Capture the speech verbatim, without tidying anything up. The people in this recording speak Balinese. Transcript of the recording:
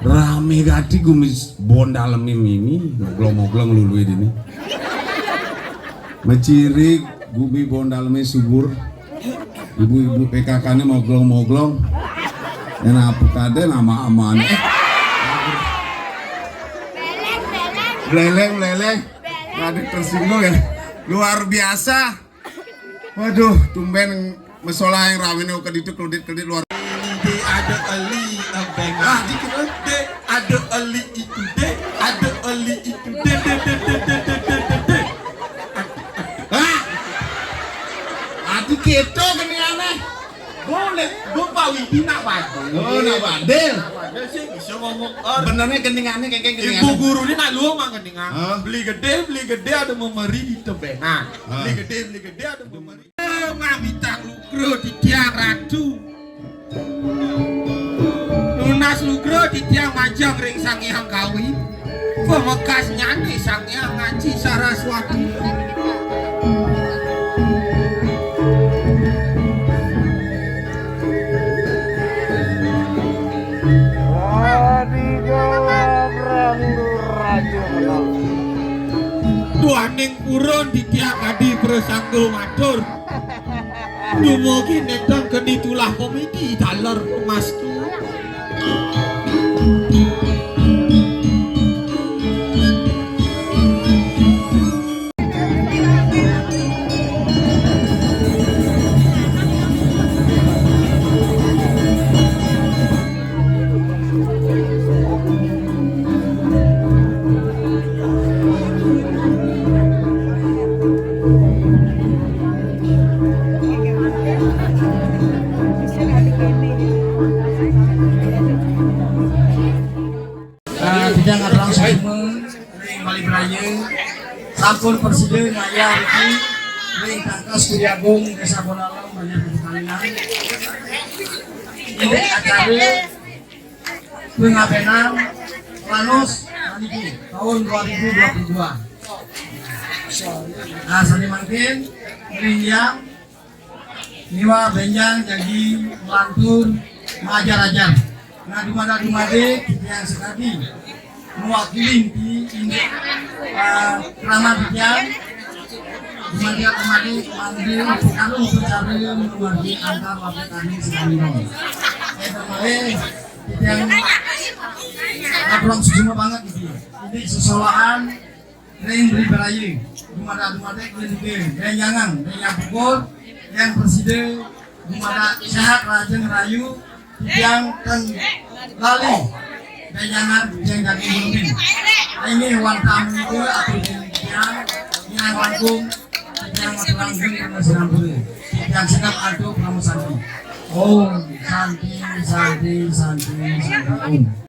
Rame kadi kumis bondaleme mimi, moglong-moglong luluwe dene. Mecirik gumi bondaleme subur. Ibu-ibu P K K-ne moglong-moglong. Enak apa kade nama aman. Eh. Beleleng, beleleng. Nggak ada tersinggung ya. Luar biasa. Waduh, tumben mesola yang ramene kok kediduk, kediduk luar. Dek, ada eli, eh, beng. Ah, dikit, eh. Dek, ada eli itu, dek, ada eli itu, dek, dek, dek. Ah! Adi keto keningane. Boleh, gue Pak Widi nak Wadil. Oh, nak Wadil. Nak Wadil sih bisa ngomong. Benernya keningane kayak keningane. Ibu guru ini nak lu mah keningan. Hah? Beli gede, beli gede ada memeri di tebengan. Hah? Beli gede, beli gede ada memeri. Mamitang lugro di tiang ratu. Nunas lugro di tiang majang ring Sang Hyang Kawi. Pamekasnyane Sang Hyang Aji Saraswati. Duaning purun di tiang adi prasangga matur. Dumugi nentang geni tulah komiti taler mastu. Nah, tidak ngarang semua ring Bali Braya. Sampun presiden ngayah iki ring Tangkas Kudiagung Desa Bonalem banyak sekalian. Ini acara pengabenan Uranus, tahun dua ribu dua puluh dua. Nah, sané mangkin, Rinjang, Niwa, Bénjang, Jagi, Lantur, Majar-ajar. Nah, dumadak-dumadik, titiang sakadi mewakili di, eh, krama titiang, dumadak-dumadik, manggil, karo upacara mewargi antar warga kami sekalipun. Eh, kemarin, titiang abrong sejumlah banget gitu. Ini sesolahan, Ring beri beraye, dumadak-dumadik, ring juga, ring jangan, ring yang pukul, yang preside, dumadak sehat, rajin, rayu, titiang ten lali, ring jangan, ring jadi mimpin. Ini wan tamu itu, atau ring titiang, ini yang langkung, titiang matur langgeng karena sinampura. Titiang sedap antuk, Pramu Santi. Om Santi, Santi, Santi, Santi, Om.